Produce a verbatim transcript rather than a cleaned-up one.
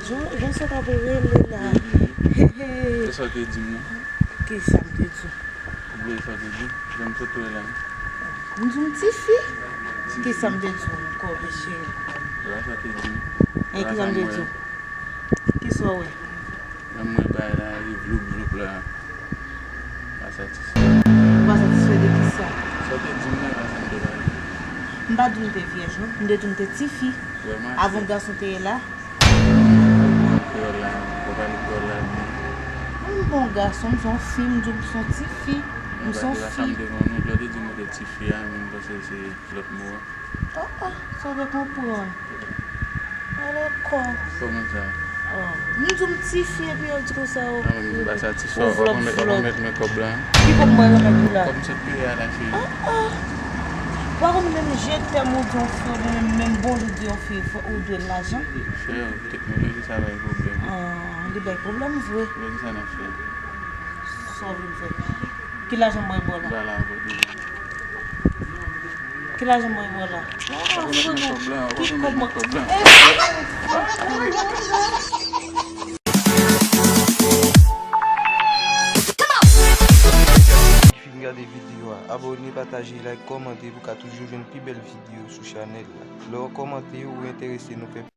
Jan, jan sa t ap rele la. He, he. Se sa w te di m nan. Kisa m te di w? Ou bliye sa w te di? Jan m sot wè la. M di w m tifi. Kisa m te di w ankò, bebe cheri? Se pa sa w te di m. E kisa m te di w? Kisa w wè? Lè m wè bagay la, e vloup vloup la. Pa satisfè. Ou pa satisfè de kisa? Sa w te di m nan, pa sa m te pale. M pa di w m te vyèj, non. M te di w m te tifi. Vrèman, avan gason te ye la. Ou konn kreyòl la, ou pale kreyòl la byen. M bon gason, m se yon fi, m di w m se yon tifi. M se yon fi. Sa m te konn, lè w te di m ou te tifi a, m panse se lòt mo a. Oh, oh, sa w te konprann. Alò, kò. Kòman sa? Oh, m di w m tifi epi yo di konsa, oh. Non, men m pa satisfè. Ou vlòp, vlòp. W ap remèt mwen kòb la. Ki kòb mwen remèt ou la? Kòb m sot peye a la, cheri. Oh, oh. Ou pa konn menm je t'aime ou di yon fi, oubyen menm, menm bonjou di yon fi, fò ou dwe l lajan. Cheri, teknoloji sa bay pwoblèm. Ah, li bay pwoblèm vre. Lè di sa n ap fè. Sa w vle m fè? Ki lajan mwen ba w la? Ba la ankò deja. Ki lajan mwen ba w la? Ou ap remèt mwen kòb la, ou ap remèt mwen kòb la. Ki fin gade videyo a, abòne, pataje, like, kòmante pou w ka toujou jwenn pi bèl videyo sou chanèl la. Lè w kòmante, ou enterese nou fè